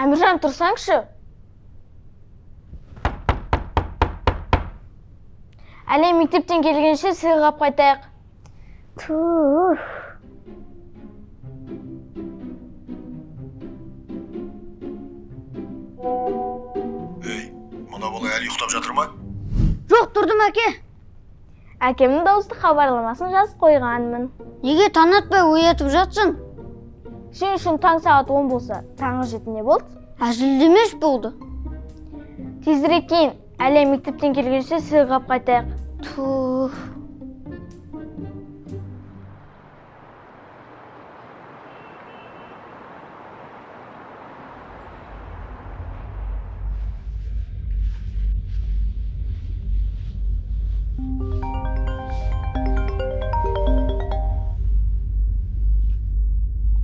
Әміржан, тұрсаңшы. Әле мектептен келгенше сыйлық алып қайтайық. Туh. Ей, мына бала әлі ұйықтап жатыр ма? Жоқ, тұрдым, әке. Әкемнің дауысты хабарламасын жазып қойғанмын. Неге таң атпай оятып жатсың? Сен үшін таң сағат 10 болса, таңғы 7 не болды? Әзілдемеш болды. Тезірек кейін, әлі мектептен келгенше сыйлық алып қайтайық. Туh.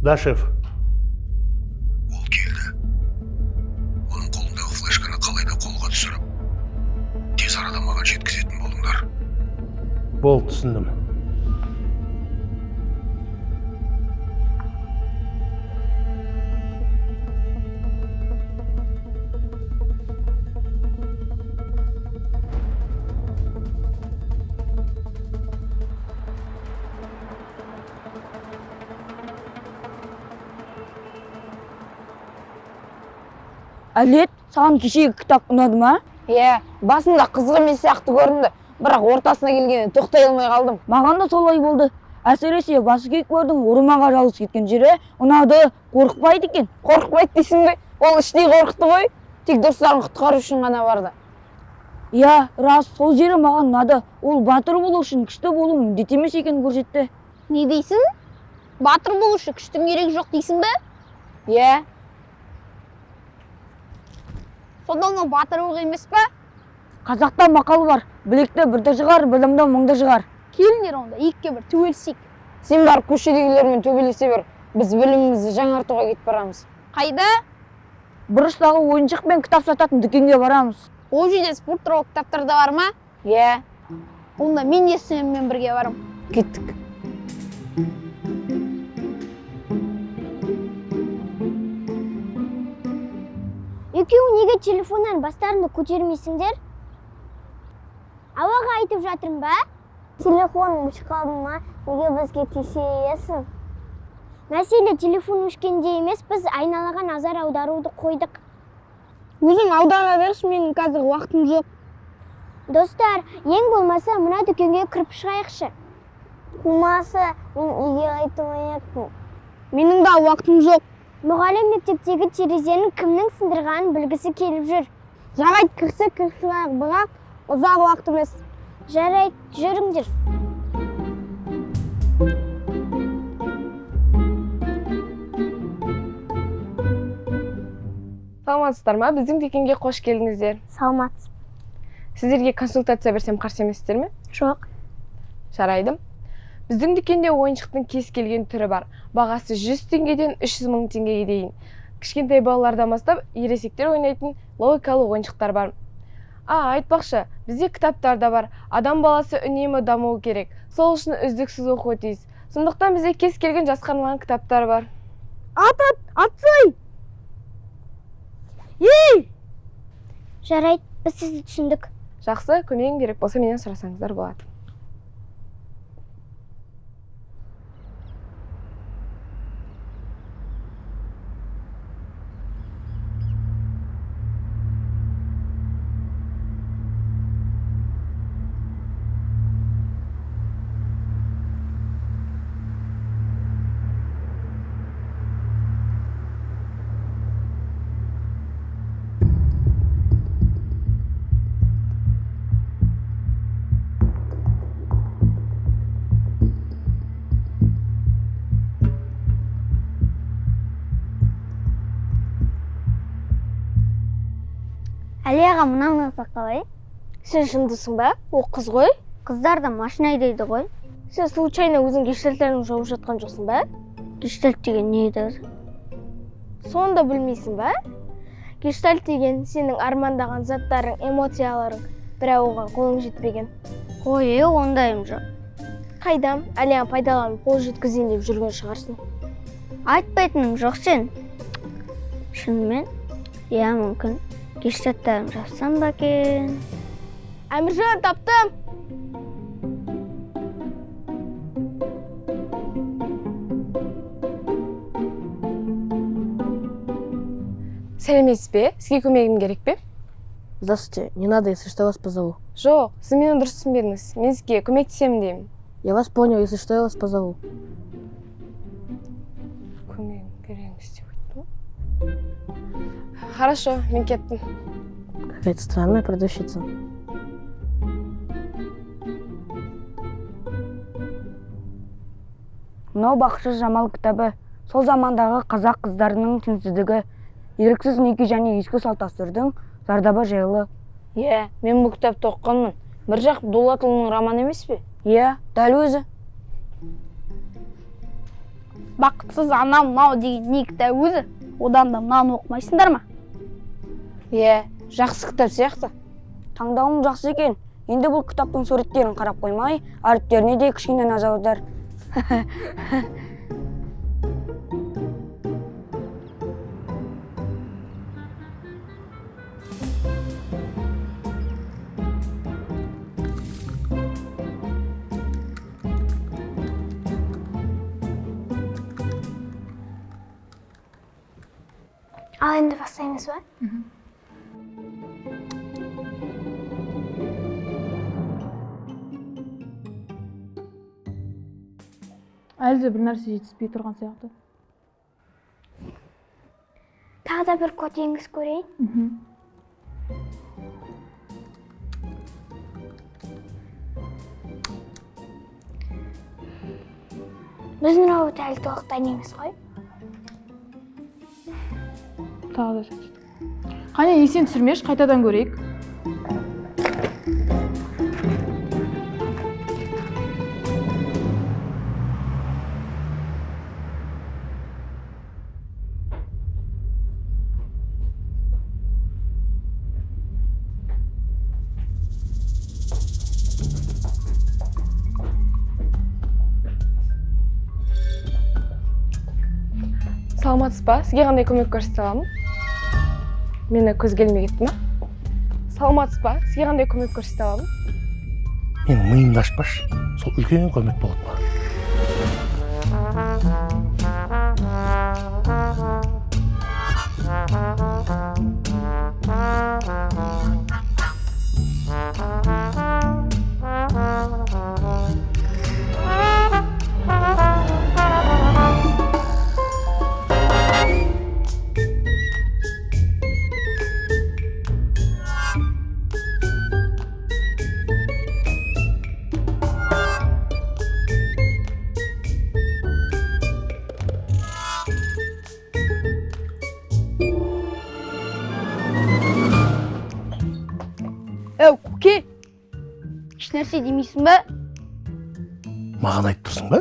Да, шеф. Ол келді. Оның қолындағы флешканы қалай да қолға түсіріп, тез арада маған жеткізетін болыңдар. Болды, түсіндім. Әділет, саған кешегі кітап ұнады ма? Иә, басында қызық емес сияқты көрінді, бірақ ортасына келгенде тоқтай алмай қалдым. Маған да солай болды. Әсіресе басы күйік орманға жалғыз кеткен жері ұнады, қорықпайды екен. Қорықпайды дейсің бе? Ол іштей қорықты ғой. Тек достарын құтқару үшін ғана барды. Иә, рас, сол жері маған ұнады. Ол батыр болу үшін күшті болу міндет емес екенін көрсетті. Не дейсің? Батыр болу үшін күштің керегі жоқ дейсің бе? Иә. Сонда оның батырлық емес пе? Қазақта мақал бар: білекті бірді жығар, білімді мыңды жығар. Келіңдер онда, екіге бір түгелсек. Сен барып көшедегілермен төбелесе бер. Біз білімімізді жаңартуға кетіп барамыз. Қайда? Бұрыштағы ойыншық пен кітап сататын дүкенге барамыз. Ол жерде спорт туралы кітаптар да бар ма? Иә. Онда мен де сенімен бірге барам. Кеттік. Екеуің неге телефоннан бастарыңды көтермейсіңдер? Ауаға айтып жатырмын ба? Телефоның өшіп қалды ма? Неге бізге тиісесің? Мәселе телефон өшкенде емес, біз айналаға назар аударуды қойдық. Өзің аудара берші, менің қазір уақытым жоқ. Достар, ең болмаса мына дүкенге кіріп шығайықшы. Қумасы, мен үйге қайтып. Менің де уақытым жоқ. Мұғалім мектептегі терезені кімнің сындырғанын білгісі келіп жүр. Жарайды, кірсе кіріп шығайық, бірақ ұзақ уақыт емес. Жарайды, жүріңдер. Саламатсыздар ма? Біздің дүкенге қош келдіңіздер. Саламатсыз. Сіздерге консультация берсем, қарсы емессіздер ме? Жоқ. Жарайды. Біздің дүкенде ойыншықтың кез келген түрі бар. Бағасы 100 теңгеден 300 мың теңгеге дейін. Кішкентай балалардан бастап ересектер ойнайтын логикалық ойыншықтар бар. А, айтпақшы, бізде кітаптар да бар. Адам баласы үнемі дамуы керек. Сол үшін үздіксіз оқуы тиіс. Сондықтан бізде кез келген жасқа арналған кітаптар бар. Атсай! Жарайды, біз сізді түсіндік. Жақсы, көмегім керек болса, менен сұрасаңыздар болады. Әли аға, мынаны алсақ қалай? Сен жындысың ба? Ол қыз ғой. Қыздар да машина айдайды ғой. Сен случайно өзің гештальттерін жауып жатқан жоқсың ба? Гештальт деген не еді өзі? Соны да білмейсің ба? Гештальт деген сенің армандаған заттарың, эмоцияларың, бірақ оған қолың жетпеген. Ой, е, ондайым жоқ. Қайдам, әлем пайдаланып қол жеткізейін деп жүрген шығарсың. Айтпайтының жоқ сен. Шынымен? Иә, мүмкін. Гештальттарым жапсам ба екен? Әміржан, таптым! Сәлеметсіз бе? Сізге көмегім керек пе? Здравствуйте, не надо, если что, я вас позову. Жоқ, сіз мені дұрыс түсінбедіңіз. Мен сізге көмектесемін деймін. Я вас понял, если что, я вас позову. Көмегім керек деп айттым ғой. Хорошо, мен кеттім. Какая-то странная продавщица. Мынау Бақытсыз Жамал кітабы. Сол замандағы қазақ қыздарының теңсіздігі, еріксіз неке және ескі салт дәстүрдің зардабы жайлы. Иә, мен бұл кітапты оқығанмын. Міржақып Дулатұлының романы емес пе? Иә, дәл өзі. Бақытсыз анау мынау деген не кітап өзі? Одан да мынаны оқымайсыңдар ма? Иә, жақсы кітап сияқты. Таңдауың жақсы екен. Енді бұл кітаптың суреттерін қарап қоймай, әріптеріне де кішкене назар аудар. Ал енді бастаймыз ба? Әлі де бір нәрсе жетіспей тұрған сияқты. Тағы да бір код енгізіп көрейін. Біздің робот әлі толық дайын емес қой. Тағы да сәт. Қане, есен түсірмеші, қайтадан көрейік. Саламатсыз ба? Сізге қандай көмек көрсете аламын? Мені көзге ілмей кетті ма? Саламатсыз ба? Сізге қандай көмек көрсете аламын? Менің миымды ашпашы, сол үлкен көмек болады маған. Әу, көке, ешнәрсе демейсің ба? Маған айтып тұрсың ба?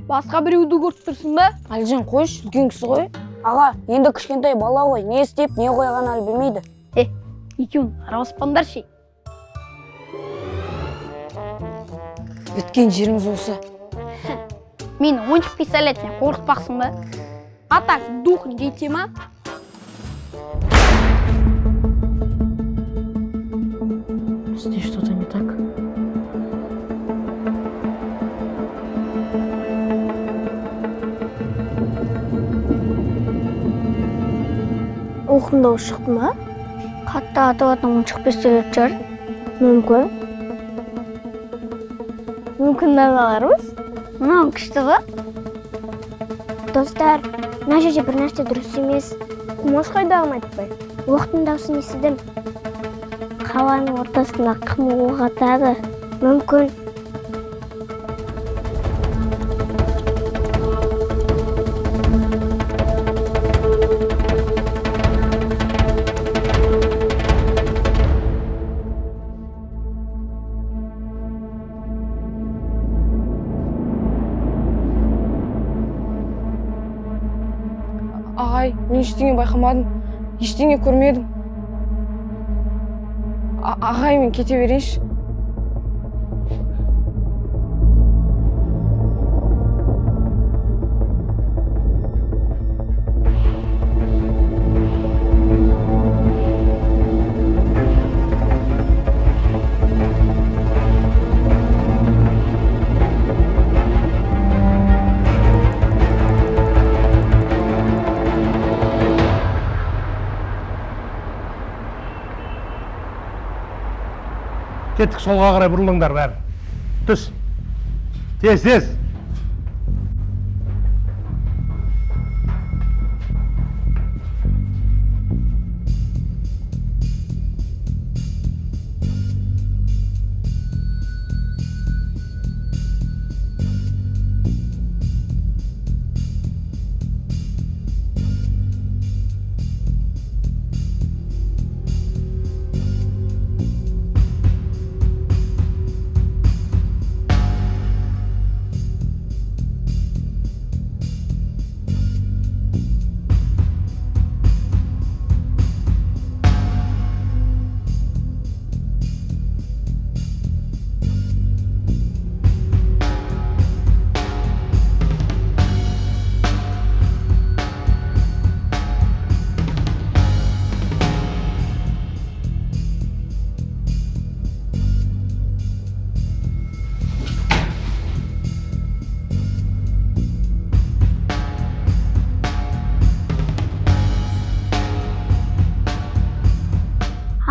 Басқа біреуді көріп тұрсың ба? Әлжан, қойшы, үлкен кісі ғой. Аға, енді кішкентай бала ғой, не істеп, не қойғанын әлі білмейді. Екеуің араласпаңдар ше. Біткен жеріміз осы. Мені ойыншық пистолетпен қорқытпақсың ба? А так дух жете ма? Здесь что-то не так. Оқтың дауысы шықты ма? Қатты атылатын ойыншық пистолет шығар. Мүмкін. Мүмкін, мынаны алармыз. Мынау күшті ғой. Достар, мына жерде бір нәрсе дұрыс емес. Құмаш қайдағын айтпай. Оқтың дауысын естідім. Қаланың ортасында кім оқ атады? Мүмкін. Ағай, мен ештеңе байқамадым, ештеңе көрмедім. Ағай, мен кете берейінші. Кеттік, солға қарай бұрылыңдар бәрі. Түс. Тез, тез.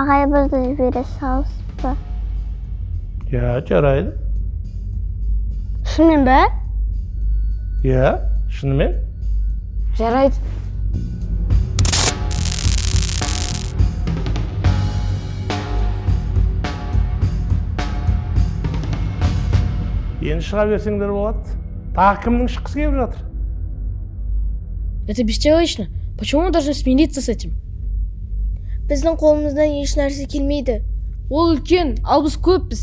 Ағай, бізді жібере саласыз ба? Иә, жарайды. Шынымен бе? Иә, шынымен. Жарайды. Енді шыға берсеңдер болады. Тағы кімнің шыққысы келіп жатыр? Это бесчеловечно. Почему мы должны смириться с этим? Біздің қолымыздан еш нәрсе келмейді. Ол үлкен, ал біз көппіз.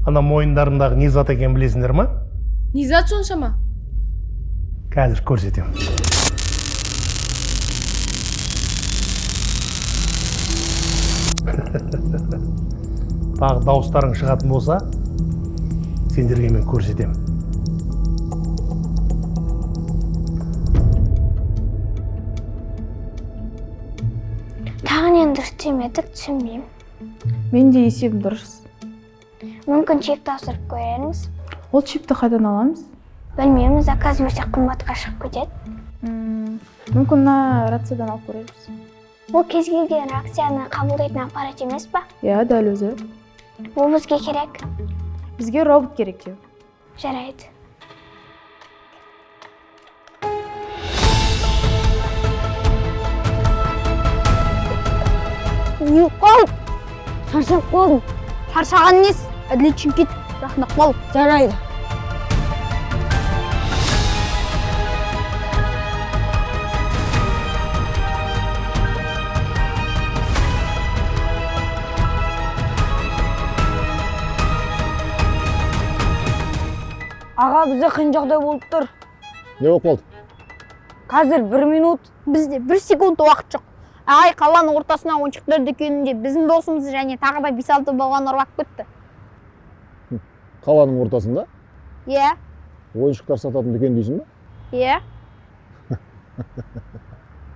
Ана мойындарындағы не зат екенін білесіңдер ма? Не зат соншама? Қазір көрсетемін. Тағы дауыстарың шығатын болса, сендерге мен көрсетемін. Тағы нені дұрыс істемедік, түсінбеймін. Мен де есебім дұрыс. Мүмкін, чип тапсырып көрерміз. Ол чипті қайдан аламыз? Білмеймін, заказ берсек, қымбатқа шығып кетеді. Мүмкін, мына рациядан алып көрерміз. Ол кез келген реакцияны қабылдайтын аппарат емес па? Иә, дәл өзі. Ол бізге керек. Бізге робот керек деу. Жарайды. Ұйып қалып, шаршап қалдым. Шаршаған несі? Әділет үшін кет, жақындап қал. Жарайды. Аға, бізде қиын жағдай болып тұр. Не болып қалды? Қазір, бір минут. Бізде бір секунд уақыт жоқ. Ағай, қаланың ортасына ойыншықтар дүкенінде біздің досымыз және тағы да бес алты баланы ұрлап кетті. Қаланың ортасында? Иә. Ойыншықтар сататын дүкен дейсің ба? Иә.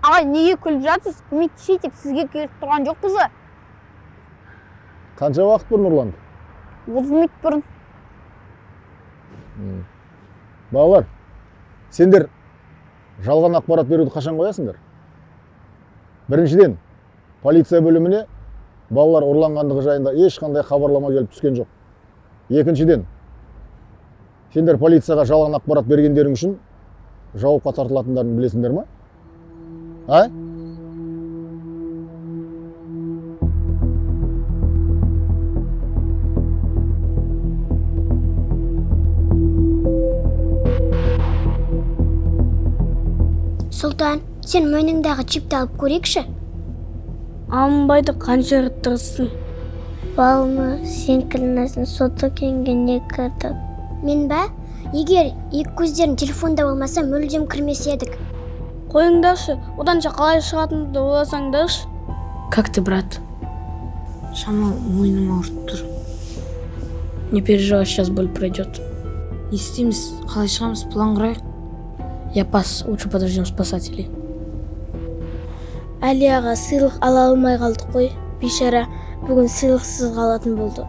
Ағай, неге күліп жатсыз? Көмектесейік деп сізге келіп тұрған жоқпыз ба? Қанша уақыт бұрын ұрланды? 30 минут бұрын. Балалар, сендер жалған ақпарат беруді қашан қоясыңдар? Біріншіден, полиция бөліміне балалар ұрланғандығы жайында ешқандай хабарлама келіп түскен жоқ. Екіншіден, сендер полицияға жалған ақпарат бергендерің үшін жауапқа тартылатындарын білесіңдер ма, а? Сұлтан, сен мойныңдағы чипті алып көрейікші. Алынбайды, қанша рет тырыстым. Балма, сен кінәлісің, сол дүкенге не кірдің? Мен ба? Егер екі көздерің телефонда болмаса, мүлдем кірмес едік. Қойыңдаршы, оданша қалай шығатынымызды ойласаңдаршы. Как ты, брат? Шамал, мойным ауырып тұр. Не переживай, сейчас боль пройдет. Не істейміз? Қалай шығамыз? План құрайық. Я пас, лучше подождем спасателей. Әлияға сыйлық ала алмай қалдық қой. Бейшара бүгін сыйлықсыз қалатын болды.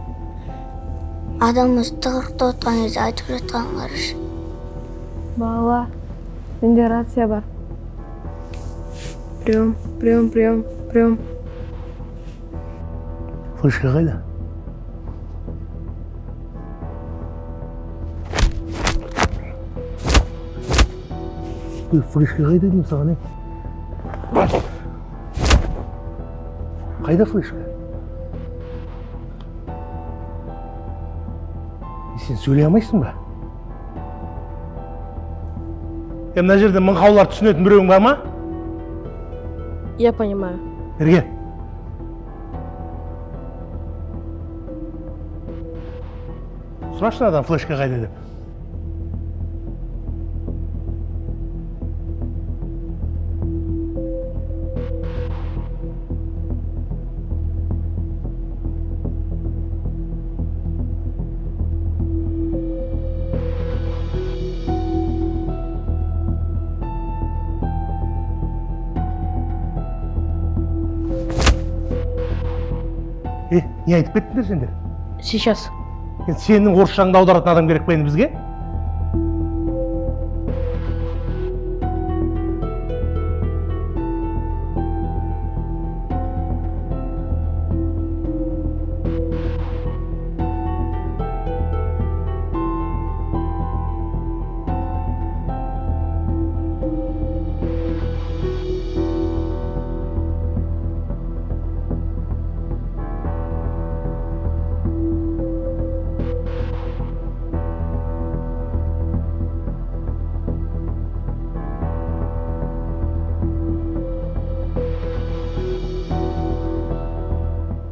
Адамымыз тығырықта отқан кезде айтып жатқан қарашы. Бала, менде рация бар. Прием, прием, прием, прием. Флешка қайда? Ой, флешка қайда деймін саған, е? Қайда флешка? Сен сөйлей алмайсың ба? Е, мына жерде мыңқаулар түсінетін біреуің бар ма? Я понимаю. Ерге. Сұрашы мынадан, флешка қайда деп. Е, не айтып кеттіңдер сендер? Сейчас. Енді сенің орысшаңды аударатын адам керек па енді бізге?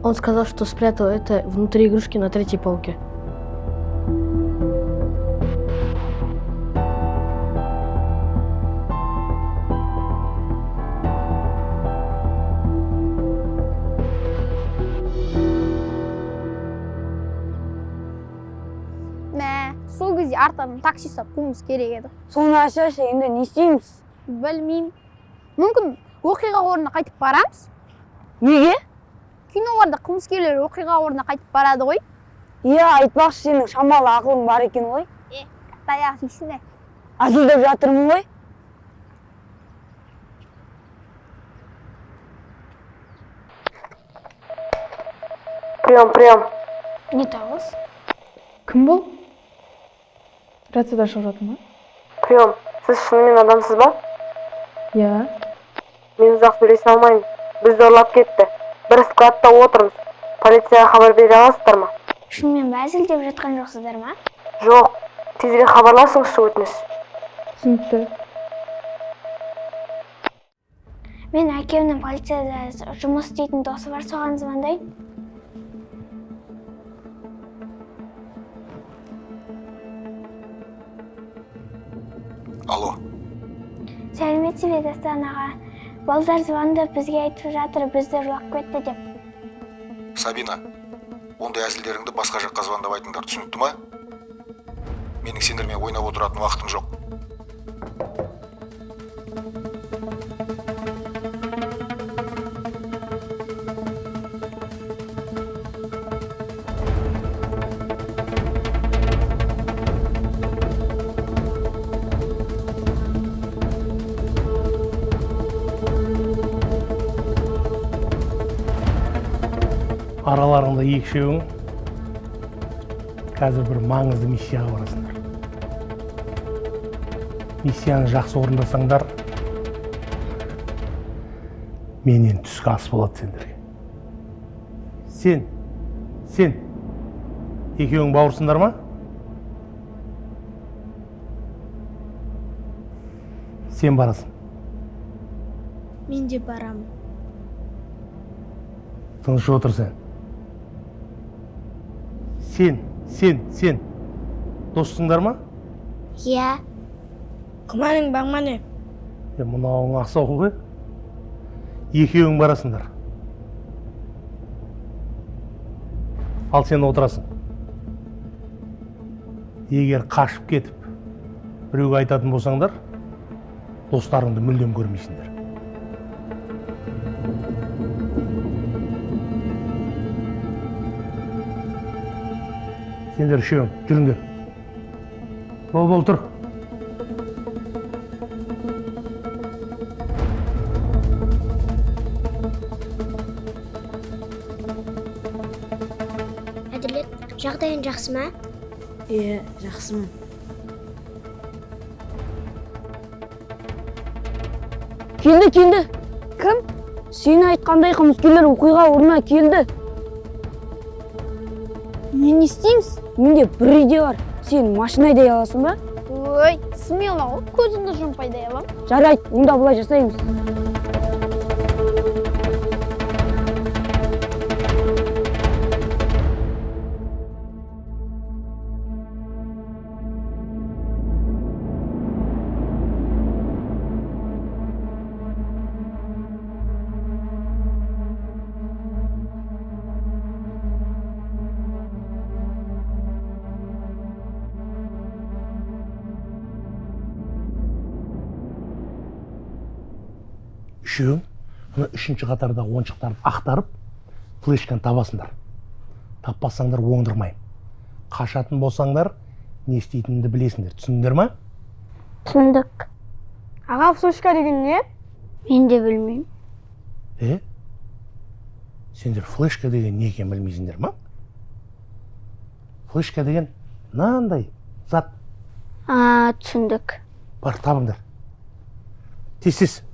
Он сказал, что спрятал это внутри игрушки на третьей полке. Мә, сол кезде артынан такси ұстап қуымыз керек еді. Соны ашашы, енді не істейміз? Білмеймін. Мүмкін, оқиға орнына қайтып барамыз? Неге? Киноларда қылмыскерлер оқиға орнына қайтып барады ғой. Иә, айтпақшы, сенің шамалы ақылың бар екен ғой. Таяқ жейсің де. Әзілдеп жатырмын ғой. Прием, прием. Не дауыс? Кім бұл? Рациядан шығып жатыр ма? Прием. Сіз шынымен адамсыз ба? Иә. Мен ұзақ сөйлесе алмаймын. Бізді ұрлап кетті. Бір складта отырмыз. Полицияға хабар бере аласыздар ма? Шынымен бе, әзілдеп жатқан жоқсыздар ма? Жоқ. Тезірек хабарласыңызшы, өтініш. Түсінікті. Мен әкемнің полицияда жұмыс істейтін досы бар, соған звондайын. Алло. Сәлеметсіз бе, Дастан аға? Балдар звондап, бізге айтып жатыр, бізді ұрлап кетті деп. Сабина, ондай әзілдеріңді басқа жаққа звондап айтыңдар, түсінікті ма? Менің сендермен ойнап отыратын уақытым жоқ. Араларыңда екі үшеуің қазір бір маңызды миссияға барасыңдар. Миссияны жақсы орындасаңдар, менен түскі ас болады сендерге. Сен, сен, екеуің бауырсыңдар ма? Сен барасың. Мен де барамын. Тыныш отыр сен. Сен, сен, сен. Доссыңдар ма? Иә. Күмәнің бар ма, не? Е, мынауың асау ғой. Екеуің барасыңдар. Ал сен отырасың. Егер қашып кетіп, біреуге айтатын болсаңдар, достарыңды мүлдем көрмейсіңдер. Сендер үшеуің жүріңдер. Бол, бол, тұр. Жақсы ма? Иә, жақсымын. Келді, келді. Кім? Сен айтқандай қылмыскерлер оқиға орнына келді. Не істейміз? Менде бір идея бар. Сен машина айдай аласың ба? Ой, смело ғой, көзімді жұмып айдай аламын. Жарайды, онда былай жасаймыз. Үшеуің ана үшінші қатардағы ойыншықтарды ақтарып, флешканы табасыңдар. Таппасаңдар оңдырмаймын. Қашатын болсаңдар, не істейтініңді білесіңдер. Түсіндіңдер ма? Түсіндік. Аға, флешка деген не? Мен де білмеймін. Сендер флешка деген не екенін білмейсіңдер ма? Флешка деген мынандай зат. Түсіндік. Бар, табыңдар. Тез-тез.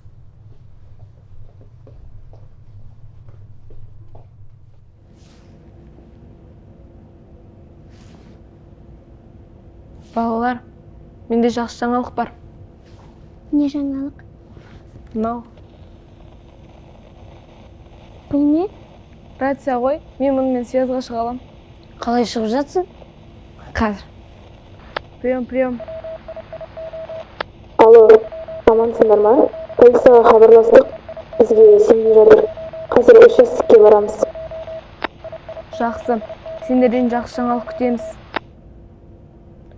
Балалар, менде жақсы жаңалық бар. Не жаңалық? Мынау. Бұл не? Рация ғой, мен мұнымен связьға шыға аламын. Қалай шығып жатсың? Қазір. Прием, прием. Алло, амансыңдар ма? Полицияға хабарластық, бізге сенбей жатыр. Қазір участокке барамыз. Жақсы, сендерден жақсы жаңалық күтеміз.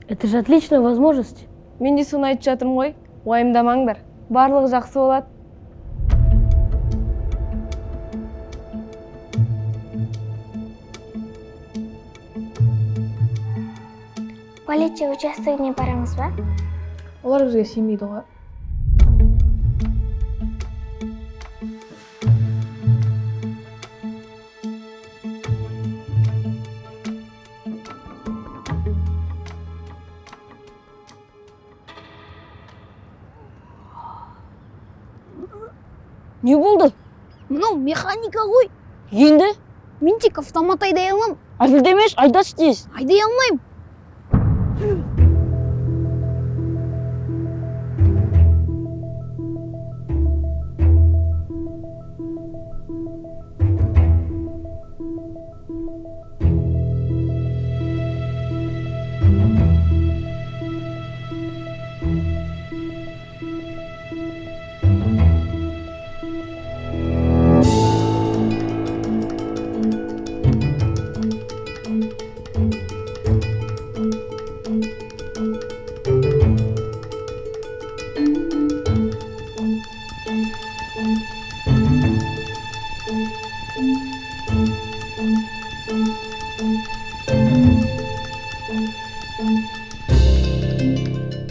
Это же отличная возможность. Мен де соны айтып жатырмын ғой. Уайымдамаңдар, барлығы жақсы болады. Полиция участогіне барамыз ба? Олар бізге сенбейді ғой. Не болды? Мынау механика ғой. Енді? Мен тек автомат айдай аламын. Әзілдемеш, айдашы тез. Айдай алмаймын.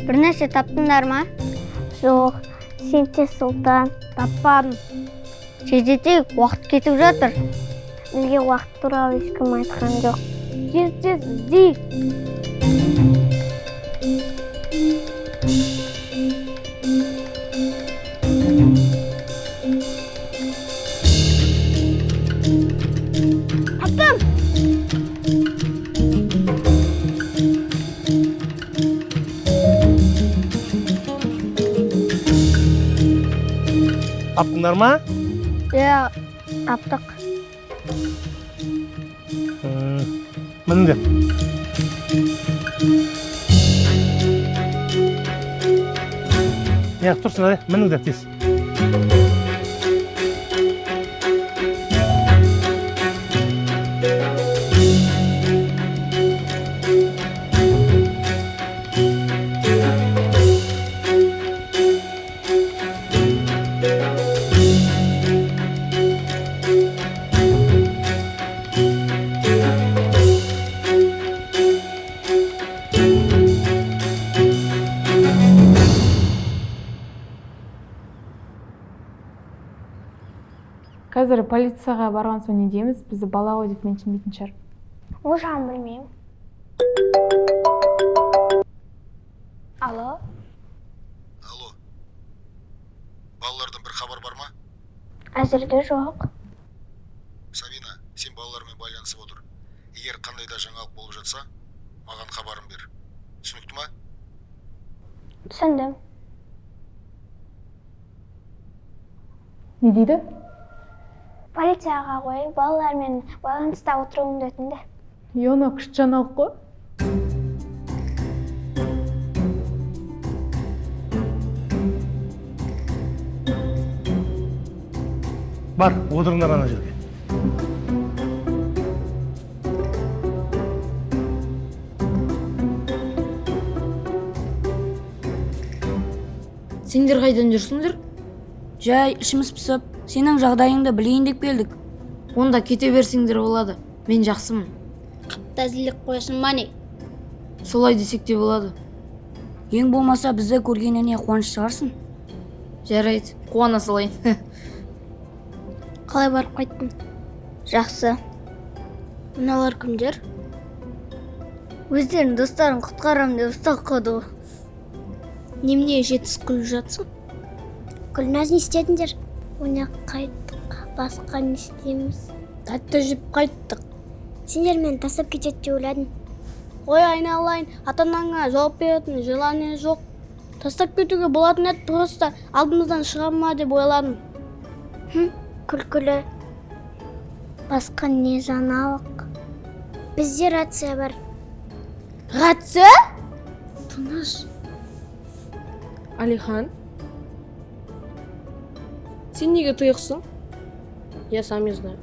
Бір нәрсе таптыңдар ма? Жоқ, сен те Сұлтан. Таппадым. Тездетейік, уақыт кетіп жатыр. Бізге уақыт туралы ешкім айтқан жоқ. Тез-тез іздейік. Таптыңдар ма? Иә, таптық. Мініңдер. Неғып тұрсыңдар, мініңдер тез. Қазір полицияға барған соң не дейміз? Бізді бала ғой деп менсінбейтін шығар. Ол жағын білмеймін. Алло. Алло, балалардан бір хабар бар ма? Әзірге жоқ. Сабина, сен балалармен байланысып отыр. Егер қандай да жаңалық болып жатса, маған хабарын бер. Түсінікті ма? Түсіндім. Не дейді? Полицияға қойып, балалармен байланыста отыруымды өтінді. Е, күшті жаңалық қой. Бар, отырыңдар ана жерге. Сендер қайдан жүрсіңдер? Жай ішіміз пысып, сенің жағдайыңды білейін деп келдік. Онда кете берсеңдер болады. Мен жақсымын. Қатты әзілдеп қоясың ба, не? Солай десек те болады. Ең болмаса бізді көргеніне қуанышты шығарсың. Жарайды, қуана салайын. Қалай барып қайттың? Жақсы. Мыналар кімдер? Өздерінің достарын құтқарам деп ұстап қалды ғой. Немене, жетісіп күліп жатсың? Гүлназ, не істедіңдер? Ойнап қайттық. Басқа не істейміз? Тәтті жеп қайттық. Сендер мені тастап кетеді деп ойладым. Қой, айналайын, ата анаңа жауап беретін желание жоқ. Тастап кетуге болатын еді, просто алдымыздан шыға ма деп ойладым. Күлкілі. Басқа не жаңалық? Бізде рация бар. Рация? Тыныш. Алихан, сен неге тұйықсың? Я сам не знаю.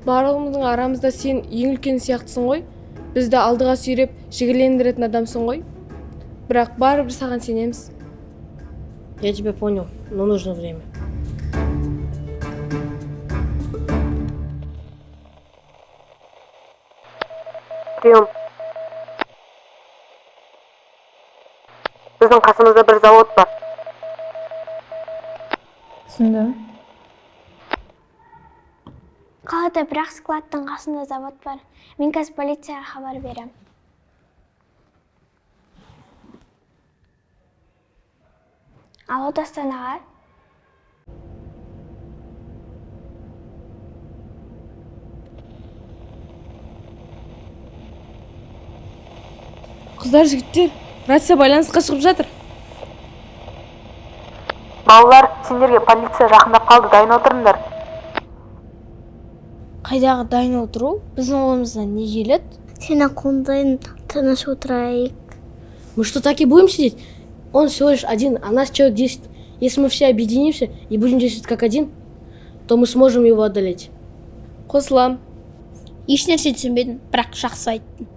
Барлығымыздың арамызда сен ең үлкен сияқтысың ғой. Бізді алдыға сүйреп, жігерлендіретін адамсың ғой. Бірақ бәрібір саған сенеміз. Я тебя понял, но нужно время. Прием. Біздің қасымызда бір завод бар. Түсіндім. Қалада бірақ складтың қасында завод бар. Мен қазір полицияға хабар беремін. Алло, Дастан аға. Қыздар, жігіттер, рация байланысқа шығып жатыр. Балалар, сендерге полиция жақындап қалды, дайын отырыңдар. Қайдағы дайын отыру? Біздің қолымыздан не келеді? Сені қолдайын, тыныш отырайық. Мы что, так и будем сидеть? Он всего лишь один, а нас человек 10. Если мы все объединимся и будем действовать как один, то мы сможем его одолеть. Қосылам. Ешнәрсе түсінбедім, бірақ жақсы айттың.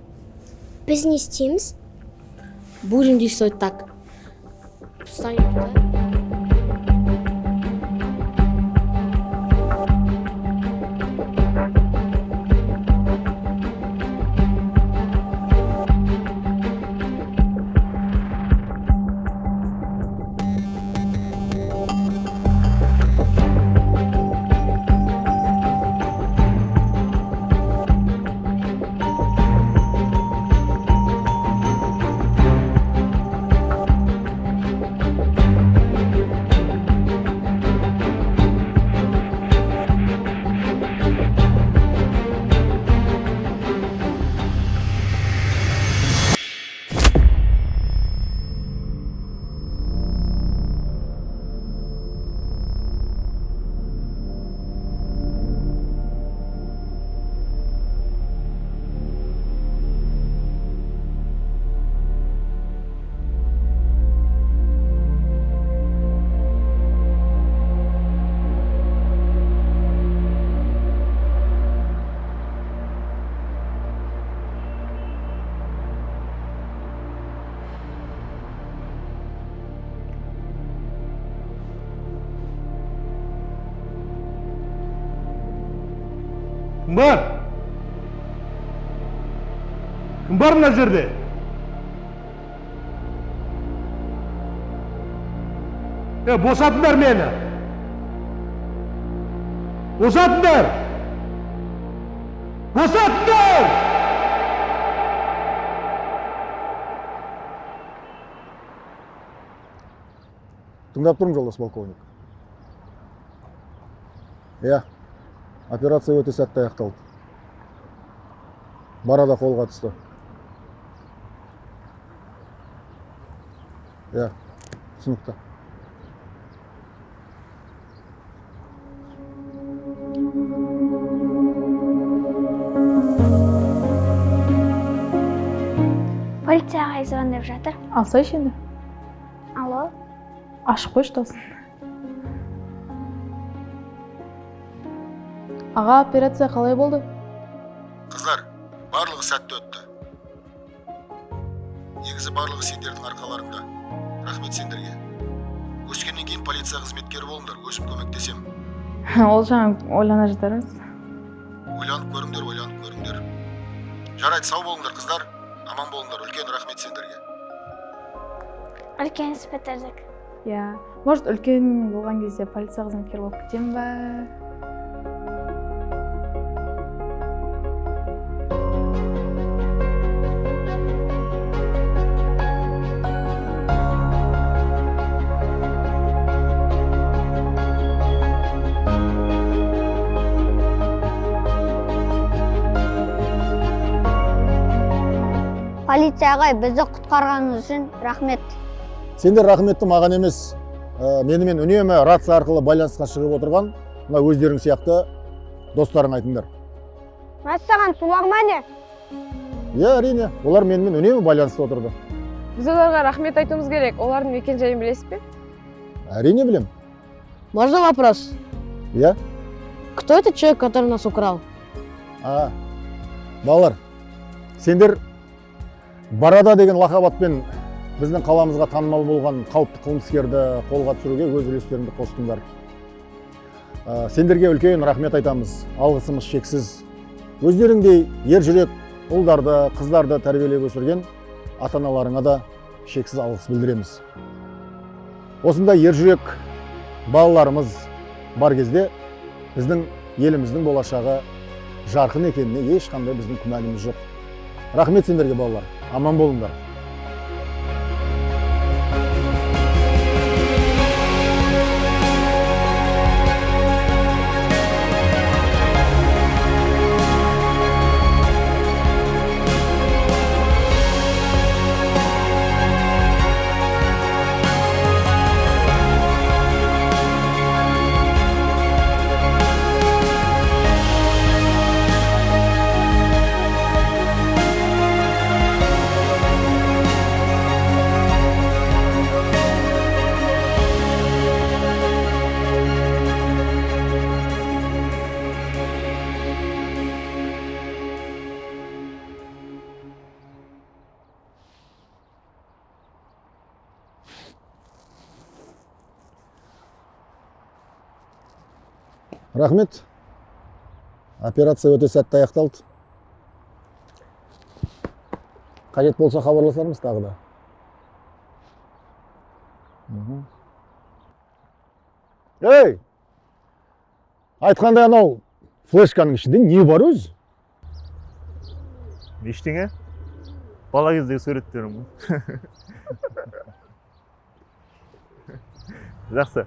Біз не істейміз? Будем действовать так. Встанем туда. Кім бар? Кім бар мына жерде? Е, босатыңдар мені! Босатыңдар! Босатыңдар! Тыңдап тұрмын, жолдас полковник. Иә, операция өте сәтті аяқталды. Барада қолға түсті. Иә, түсінікті. Полиция ағай звондап жатыр. Алсайшы енді. Алло. Ашып қойшы дауысын. Аға, операция қалай болды? Қыздар, барлығы сәтті өтті. Негізі барлығы сендердің арқаларыңда. Рахмет сендерге. Өскеннен кейін полиция қызметкері болыңдар, өзім көмектесем. Ол жағын ойлана жатармыз. Ойланып көріңдер, ойланып көріңдер. Жарайды, сау болыңдар, қыздар. Аман болыңдар, үлкен рахмет сендерге. Үлкен іс бітірдік. Иә, может, үлкен болған кезде полиция қызметкері болып кетемін ба? Полиция ағай, бізді құтқарғаныңыз үшін рахмет. Сендер рахметті маған емес, менімен үнемі рация арқылы байланысқа шығып отырған мына өздерің сияқты достарың айтыңдар. Мәссаған, солар ма не? Иә, әрине, олар менімен үнемі байланыста отырды. Біз оларға рахмет айтуымыз керек. Олардың мекен жайын білесіз бе? Әрине білем. Можно вопрос? Иә. Кто этот человек, который нас украл? А, балалар, сендер Барада деген лақап атпен біздің қаламызға танымал болған қауіпті қылмыскерді қолға түсіруге өз үлестеріңді қостыңдар. Сендерге үлкен рахмет айтамыз, алғысымыз шексіз. Өздеріңдей ер жүрек ұлдарды, қыздарды тәрбиелеп өсірген ата-аналарыңа да шексіз алғыс білдіреміз. Осындай ер жүрек балаларымыз бар кезде біздің еліміздің болашағы жарқын екеніне ешқандай біздің күмәніміз жоқ. Рахмет сендерге, балалар. Аман болыңдар. Рахмет. Операция өте сәтті аяқталды. Қажет болса хабарласармыз тағы да. Ей! Айтқандай анау флешканың ішінде не бар өзі? Ештеңе. Бала кездегі суреттерім. Жақсы.